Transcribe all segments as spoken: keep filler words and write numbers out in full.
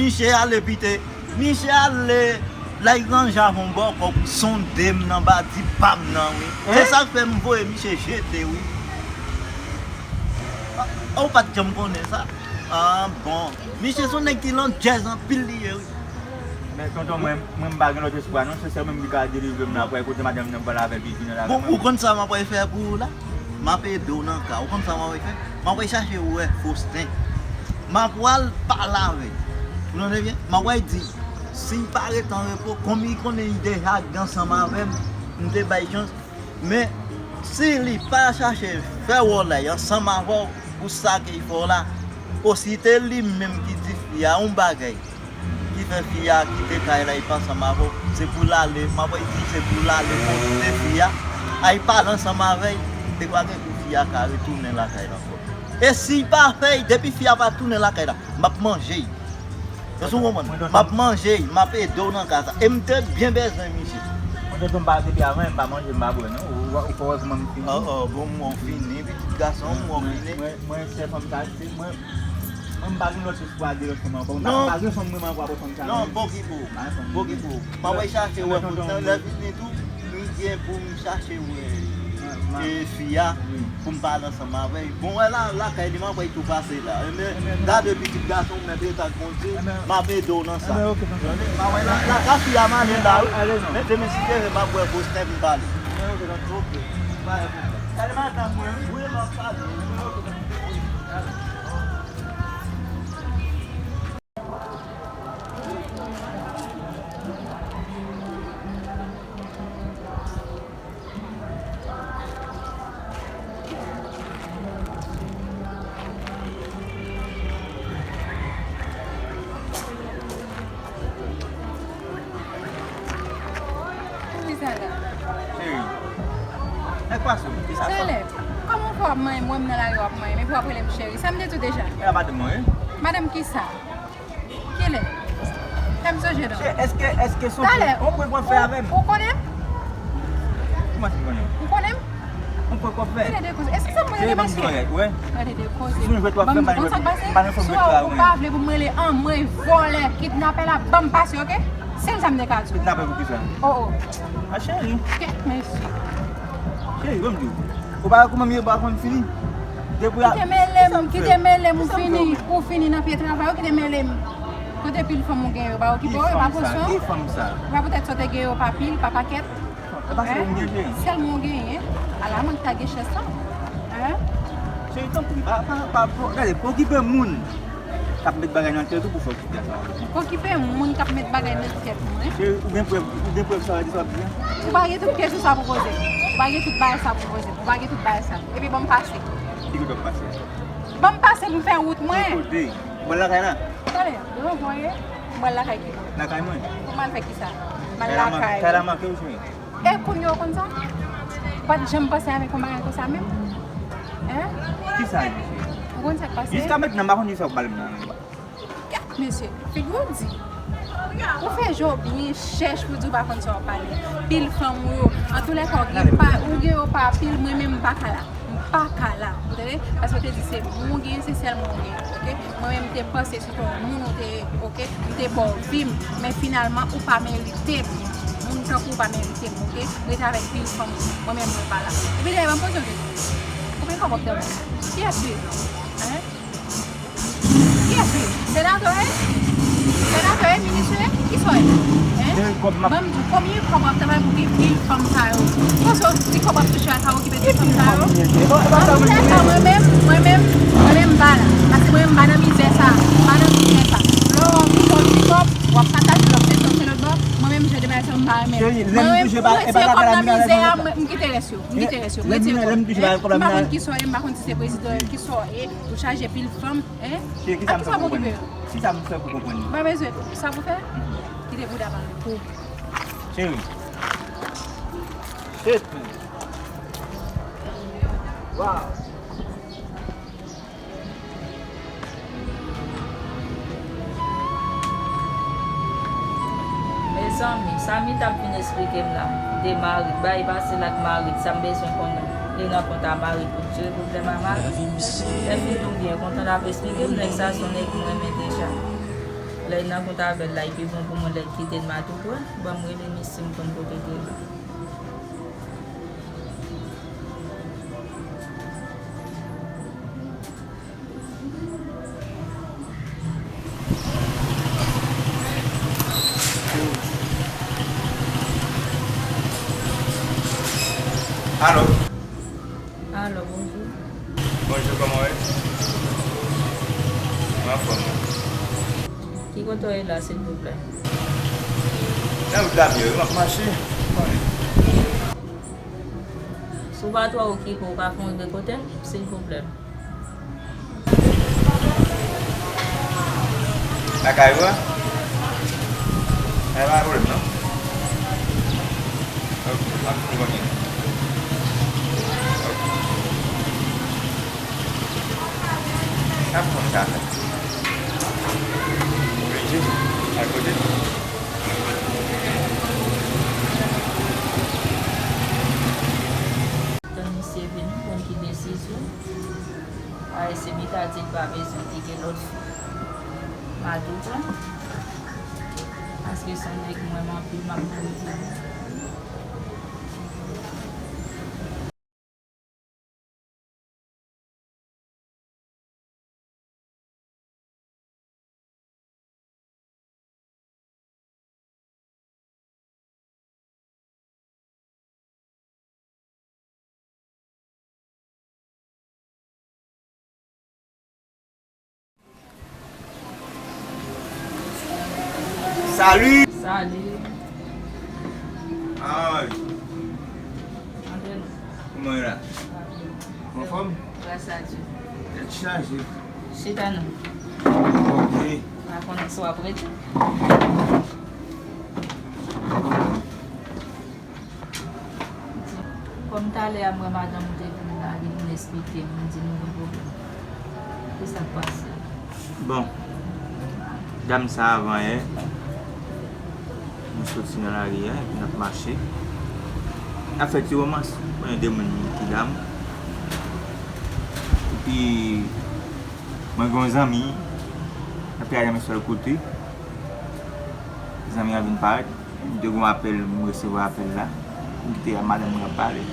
Misye ale pite. Misye ale, l al ranje avè yon bòkò pou sonde m nan badi pa m nan, wi. Se sa k fè m voye misye jete, wi. Ou pa t janm konnen sa? Ah, bon. Misye se yon nèg ki landjèz anpil li ye, wi. Men tonton, mwen, mwen m pa gen lòt espwa non, se sèl mwen ki ka delivre m la, pou kote madanm nan pale avè l, pi vin avè mwen. Bon, ou konn sa m ap fè pou ou la? M ap ede w nan ka. Ou konn sa m ap fè? M ap chache wè Faustin. M ap pral pale avè l. Ou tande byen? M ap pral di, si l pa ret an repo, kòm li konnen li deja ansanm avè m, m te bay chans. Men, si li pa chache fè wòl la ansanm avè w pou sa ke l fè w la, osi te li menm ki di fi a yon bagay ki fè fi a kite kay la, li pa ansanm avè w, se pou l ale, m ap di se pou l ale konfwonte fi a, al pale ansanm avè l, dekwa gen kou fi a ka retounen lakay la ankò. E si l pa fè l, depi fi a pa tounen lakay la, m ap manje l. Èske w konprann? M ap manje l, m ap ede w nan ka sa. E m te byen bezwen misye. Mwen tonton m pa depi avan, m pa manje, m pa bwè non. Ou, ou, ou fè wè kòman m fini. Oh, oh, bon, mwen fini, pitit gason m, mwen fini. Mwen, mwen, se fanm sa, se mwen, mwen m pa gen lòt espwa de lòt fanm ankò. M pa, m pa gen fanm mwen ankò apre fanm sa non. Non, bon ki pou ou. Bon ki pou ou. M ap al chache wè pou lè vini tou, m gen pou m chache wè e fi a pou m pale ansanm avè l. Bon, wè la, lakay li m ap al tou pase la. Ebyen, gade pitit gason m, mèt rete ak Bondye, m ap ede w nan sa. Tande? M ap al la, la, la fi a m ale la, wi. Mete men si se vre, m ap wè Faustin pou m pale. Gade madanm mwen, wi, m ap pale. Kisa la? Cheri, nèg pase w, kisa sa? Talè, kòman w fè w ap manyen m, wè m nan lari w ap manyen m, epi w ap rele m cheri? Sa m te di w deja. E a madanm mwen, wi. Madanm kisa? Kilè? Fè m sonje non. Cheri, èske, èske se yon prank w ap fè avè m? Ou konnen m? Kòman si m konnen w? Ou konnen m? Yon prank w ap fè? Kilè de koze? Èske sa m rele mesye? Kilè de koze? Ban m di w konn sa k pase? Si w pa vle pou m rele anmwey vòlè, kidnapè la, ban m pase, oke? Sèl sa m te ka di w. Kidnapè pou kisa? Oh, oh. A cheri. Kèt mesye. Cheri, ban m di w. Ou pa wè kòman m ye, ou pa konn fini. Depi a... Kite mele m, kite mele m, ou fini, ou fini nan pye travay, ou kite mele m. Kote pil fanm ou gen yo, pa okipe w, e pa pran swen w. Ki fanm sa? E pa poutèt sa w te gen yo pa pil, pa pakèt. E pa sèl ou m gen, cheri. Sèl mwen w genyen. Ala mank ta gen chans lan. Hein? Cheri, tanpri, pa, pa, pa, pa, gade, pa okipe moun k ap met bagay nan tèt ou pou fè w kite sa. Pa okipe moun k ap met bagay nan tèt mwen. Cheri, ou gen prèv, ou gen prèv sa w di sa w ap di a? Ou pa gen tout kesyon sa pou poze. Ou pa gen tout bagay sa pou poze. Ou pa gen tout bagay sa. Epi ban m pase. Ki kote w ap pase? Ban m pase pou m fè wout mwen. Ki kote? Ou pral lakay la? Tande, devan mwen ye, m pral lakay ki bò? Lakay mwen. Pou m al fè kisa? M al lakay. Kay la manke w, cheri. E kounye a w konn sa? Ou pa t janm panse avèk yon bagay konsa menm? Hein? Kisa e, mesye? Ou konn sa k pase? Jiska mentnan, m pa konn kisa w pral nan. Gad, mesye, figi w di. Ou fè je w byen chèch pou di w pa konn sa w ap pale. Pil fanm ou yo. Antoulèka, ou gen pa, ou gen yo pa pil, mwen menm m pa ka la. M pa ka la, ou tande? Paske w te di se mwen w genyen, se sèl mwen w genyen, oke? Mwen menm, m te panse se te yon moun ou te ye, oke? M te ba w vi m, men finalman, ou pa merite m. Moun tankou w pa merite m, oke? Rete avèk pil fanm, mwen menm, mwen pa la. Epi dayè, ban m poze w kesyon. Konbyen kòb w ap travay? Kiyès li? Hein? Kiyès li? Senatè w ye? Senatè w ye? Minis w ye? Kisa w ye? Hein? Ban m di w, konbyen kòb w ap travay pou gen pil fanm sa yo? Ou panse w ti kòb w ap touche a ka okipe tout fanm sa yo? Antoulèka, mwen menm, mwen menm, mwen menm m pa la. Paske mwen menm m pa nan mizè sa. M pa nan mizè sa. Lè w ap fè yon ti kòb, w ap pataje, w ap fè sa, w fè lòt bò. Mwen menm, jan de bagay sa yo, m Cheri, lè m touche pa, e pa zafè la m nan lè m kite rès yo. M kite rès yo. M kite rès yo. Lè m touche pa kòb la m nan. M pa konn ki sa w ye, m pa konn si se prezidan ki sa w ye, ou chaje pil fanm, en? Cheri, ki sa m fè pou konprann? Ki sa m fè pou konprann? M pa bezwen sa pou fè. Kite bouda pa pou. Cheri. Cheri. Wow. Mezanmi, sa Mita ap vin esplike m la, de Marit, bay pase l ak Marit, sa m bezwen konnen, li nan kont a Marit pou l jere pwoblèm a Marit. Lè m fin tou byen kontan l ap esplike m, nèg sa se yon nèg m renmen deja. Lè l nan kont avè l la, li pi bon pou mwen lè l kite l, m a tou pran, ban m rele misye m konn kote l ye. Alo. Alo, bonjou. Bonjou, kòman w ye? Mwen anfòm. Ki kote w ye la, silvouplè? Nan wout la m ye wi, m ap mache. Si w pa twò okipe, w ka fè yon de kote m, silvouplè? Lakay ou a? E pa pwoblèm non. Ok, m ap fini kounye a. Ok. Sa pou konn sa fè. Oblije. Al kote. Tann misye vini, konn ki desizyon. Ay, se Mita di l pa bezwen li gen lòt fi. M a tou pran. Paske se yon nèg m renmen anpil, m ap mouri pou li. Salut! Salut! Ah, wi. Antre non. Kòman w ye la? Anfòm? Gras a Dye. Tèt chaje. Chita non. Ok. Pa konnen si w ap rete. Kòm talè a m wè madanm ou te vin la, li vin esplike m, li di nou gen pwoblèm. Kisa k pase? Bon, dam sa avan yè, nou soti nan lari a, epi n ap mache. N ap fè ti womans, konnen de moun ki dam. Epi, mwen gen yon zanmi, n ap travay nan menm sèl kote. Zanmi an vin parèt. M te gen yon apèl, m resevwa apèl la. M kite a madanm mwen ap pale.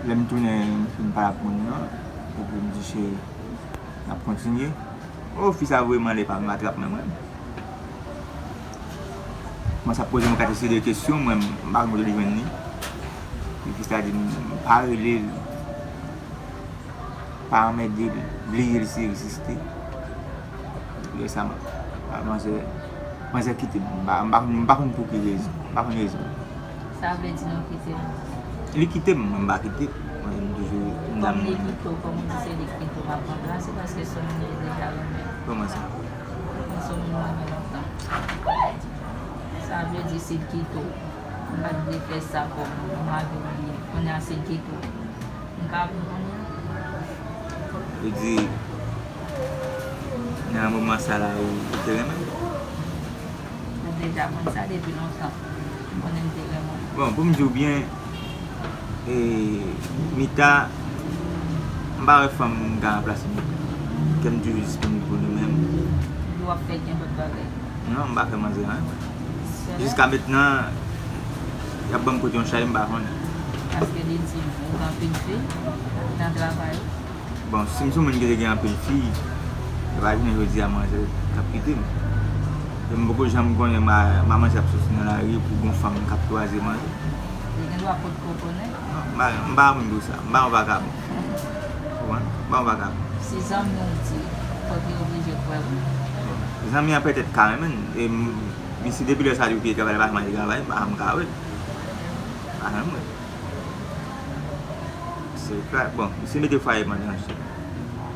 Lè m tounen, m fin pale ak moun nan. Epi m di, cheri, n ap kontinye. O, fi sa voye m anlè pa m atrap mwen, mwen. Kòmanse ap poze mwen kalite seri de kesyon, mwen, m pa konn kote li jwenn li. Epi fi sa di m, m pa rele l. Pa anmède l, bliye l si l egziste. Lè sa, m, a, manzè, manzè kite m. M pa, m pa, m pa konn pou ki rezon. M pa konn rezon. Sa vle di nou kite l? Li kite m, mwen m pa kite l. Mwen, m toujou, m nan mwen. Kòm li kite w, kòm ou di se li ki kite w, m ap ranplase paske se yon moun li deja renmen. Kòman sa? Se yon moun mwen renmen lontan. Sa vle di si l kite w, m pa t vle fè sa kòm yon mari oubyen kounye a si l kite w. M ka konprann. Ou di, nan moman sa la, ou, ou te renmen l? Ou deja konn sa depi lontan. M konnen m te renmen l. Bon, pou m di w byen, e, Mita, m pa wè fanm m ka ranplase Mita. Kè m toujou disponib pou li menm. Ou w ap fè gen lòt bagay? Non, m pa fè manzè anyen. Jiska mentnan, y ap ban m kote yon chay, m pa konnen. Paske li di ou gen anpil fi nan travay ou. Bon, si m se yon moun ki te gen anpil fi, e pa jounen jodi a manzè k ap kite m. E m poko janm konnen ma, ma manzè ap soti nan lari pou gon fanm k ap kwaze manzè. Li gen dwa potko konnen. Non, m pa, m pa moun pou sa. M pa yon vagabon. Ou konprann? M pa yon vagabon. Si zanmi w di, fòk li oblije kwè w. Zanmi an petèt ka renmen l. E m, m Si depi lè sa li te travay, li pa janm al travay, m pa janm ka wè l. Pa janm wè l. Se tra-, bon, misye mete fwaye m an danje.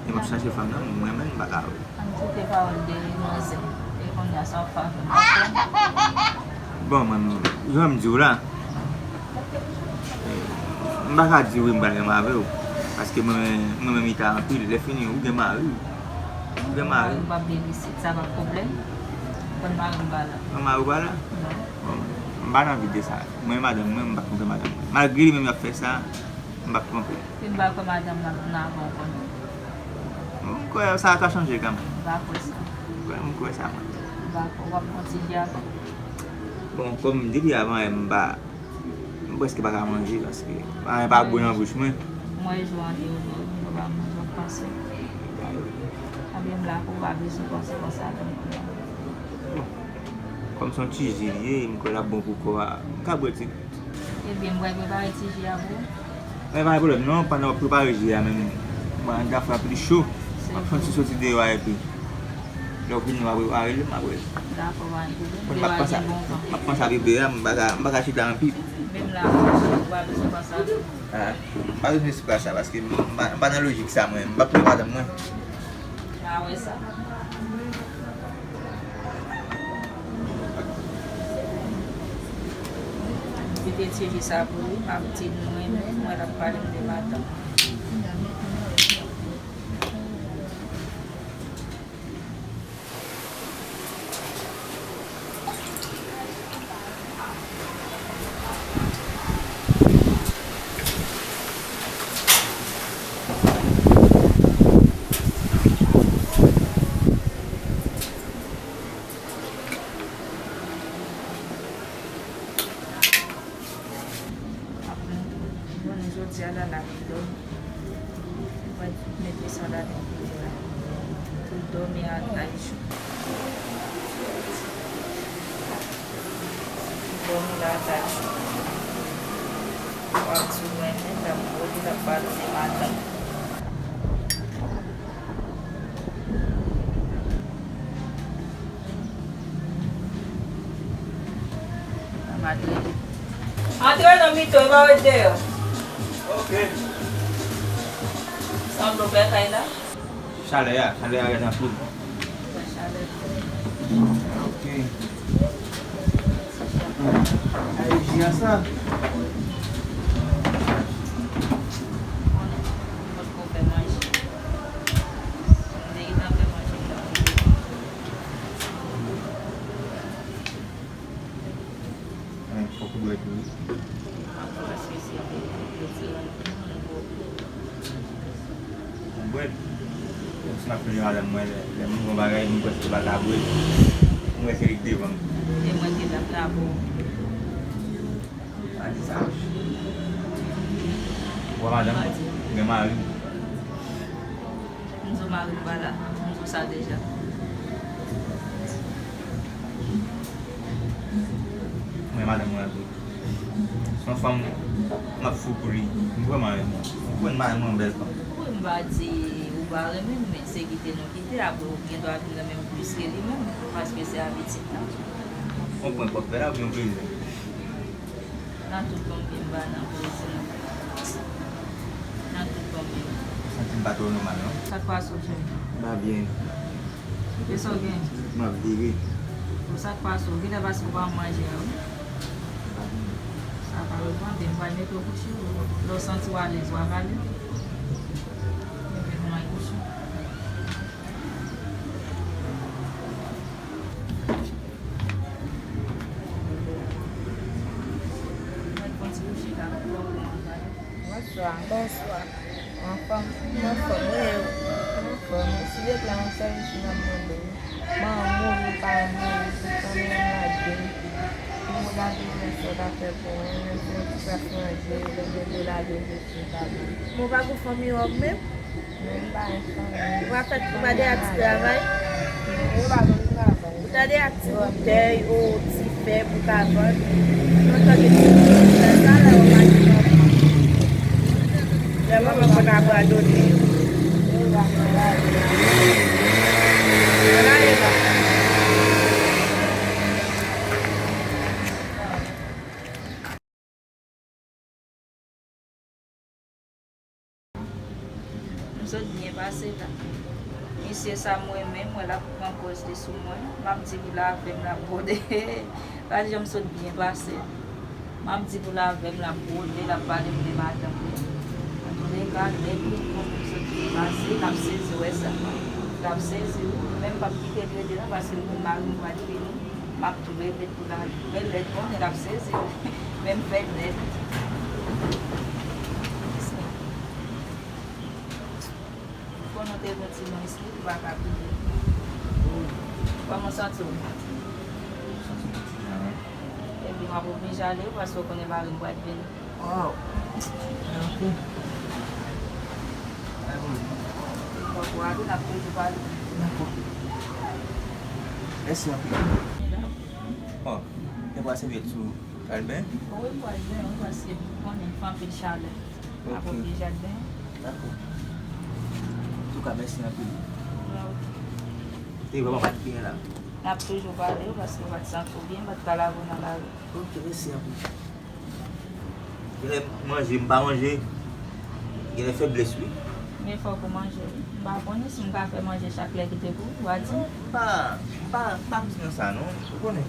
E m ap chache fanm nan, m renmen l, m pa ka wè l. Ann kite pawòl de manzè. E kounye a sa w ap fè avè m? Bon, mwen, jan m di w la, m pa ka di w wi m pral renmen avè w. Paske mwen, mwen menm ita anpil. Lè fini, ou gen mari. Ou gen mari. Mari w ap vin isit, sa pa pwoblèm. Pran mari m ba la. Pran mari w ba la? Non. Bon, m pa nan vi de sa. Mwen, madanm mwen, m pa konprann madanm mwen. Malgre li menm ap fè sa, m p ap twonpe l. Pi m pa kwè madanm nan vin avè w konnen. M kwè sa ka chanje kanmenm. M pa kwè sa. M kwè, m kwè sa mwen. M pa kwè w ap gon ti vi avè l. Bon, kòm depi avan yè m pa, m prèske pa ka manje paske anyen pa bon nan bouch mwen. M wè jou an te rive, m pa manje, w ap panse. Ebyen m la pou w pa bezwen panse konsa menm. Bon, kòm se yon ti ji li ye, m kwè l ap bon pou kò a. M ka bwè ti Ebyen, m pral prepare ti ji a pou ou. Mwen pa gen pwoblèm non, pandan w ap prepare ji a menm, mwen anndan fè anpil cho. M ap fè yon ti soti deyò a epi lè w vini w a prepare li, m ap wè. Dakò, pa gen pwoblèm. Deyò a gen bon van. M ap panse a bebe a, m pa ka, m pa ka chita anpil. Menm la, ou pa bezwen panse a li. Ah, m pa bezwen espas sa paske m, m pa, m pa nan lojik sa mwen. M p ap touye madanm mwen. M pa wè sa. Kite ti ji sa pou li, m ap di l mwen menm, mwen l ap pale m de madanm. Jounen jodi a la, l ap dòmi. Mwen mete sa ladan pou l la. Pou l dòmi a, a jou. Dòmi la, a jou. W ap di w renmen, l ap moli, l ap pale de madanm. Antre non Mito, e pa ret deyò. Ok. Sanble w pè kay la? Chalè a, chalè a rèd anpil. Wè chalè. Ok. Ay, ji a sa. Konnen, m potko fè manje. M te gentan fè manje m nan. Fòk ou bwè tou wi. Mwen bwè l. Menm si m ap plede madanm mwen, lè, lè m gon bagay, m prèske pa ka bwè l. M wè se li k devan m. E mwen ki t ap la pou ou. Pa di sa. Ou wè madanm, ou gen mari. M di w mari m pa la. M di w sa deja. Mwen madanm mwen anpil. Se yon fanm m ap fou pou li. M vrèman renmen l. Ou konn madanm mwen bèl fanm. Wi, m pa di ou pa renmen m, men se kite nou kite, apre ou gen dwa vin renmen m plis ke li menm, paske se abitit la. Yon prank w ap fè la oubyen yon plezi? Nan tout bon ke m pa nan plezi non. Nan tout bon ke m. Santi m pa twò nòmal non. Sa k pase w chè? M pa byen. E sa w gen? M ap vire. Bon, sa k pase w? Genlè paske w pa manje a wi. Sa pa reponn, m pral mete w kouche. Lè w santi w alèz, w ap ale. Mete w nan kouche. Mwen fon ti kouche la. Bonswa. Bonswa. Anfòm? Anfòm, wi. Anfòm. Si depi a yon sèl jou m ap mande w. Mwen mouri, pa mouri, si fanmi an lage m. Pou mwen lage m, men sa w ta fè pou mwen, menm si yon ti kras manje, lè m te lage m, se sa. Mwen pa gon fanmi w ap menm? Non, m pa gen fanmi. Ou pa fè, ou pa de ak ti travay? Ou pa konn travay. Ou ta de ak ti boutèy, o ti fè pou ka vann. Mwen tande ti boutèy sa la, ou pa gen fanmi. Lè manman konn abandone yo. Ou pa travay. Travay la. Sot byen pase la. Misye sa m renmen, m wè l ap pran pòz li sou mwen. M ap di pou l avè m, l ap bwode. Gad jan m sot byen pase. M ap di pou l avè m, l ap bwode, l ap pale m de madanm li. Antouleka, lè l vin konnen m sot byen pase, l ap sezi wè sa. L ap sezi, wi. Men m p ap kite l rete non, paske m konn mari m pral vini. M ap tou repete pou l al. Men lè l konnen, l ap sezi, wi. Men m fè nèt. Konnen w te gen ti mwen isit, ou pa ka pile. Kòman w santi w? Ebyen, w ap oblije ale wi, paske w konnen mari m pral vini. Fòk ou ale, n ap toujou pale. Dakò. Mèsi anpil. Bon, te pral sèvyèt sou Pral benyen? Wi, m pral benyen, wi, paske ou konnen, fè anpil chalè. M ap oblije al benyen. Dakò. Antouka, mèsi anpil. Wi, ok. Te vrèman pa t byen la. N ap toujou pale, wi, paske ou pa t santi w byen, m pa t ka lage w nan lari. Ok, mèsi anpil. Genlè manje, m pa manje. Genlè feblès, wi. Men fòk ou manje, wi. M pa konnen si m ka fè manje chak lè ki te pou ou, w a di m. M pa, m pa, m pa bezwen sa, non. Ou konnen.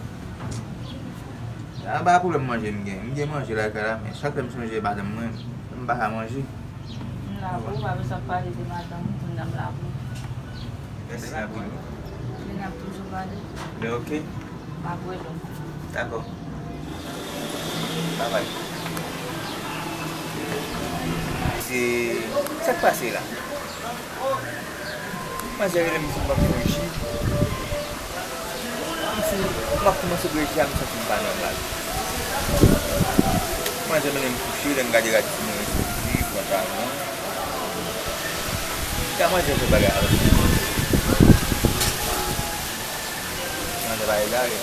A, pa pwoblèm manje m gen. M gen manje lakay la, men chak lè m sonje madanm mwen, m pa ka manje. M la pou ou, pa bezwen ap pale de madanm ou, kounye a m la pou ou. Mèsi anpil. Men n ap toujou pale. Men ok. M ap rele w. Dakò. Babay. Se sa k pase la? Manzè rele m, di m ban m yon ji. M di, m ap kòmanse bwè ji a, m santi m pa nòmal. Manzè mennen m kouche, lè m gade rad timoun yo soti, pantalon. Sa manzè fè bagay avè m? Manzè pa egare.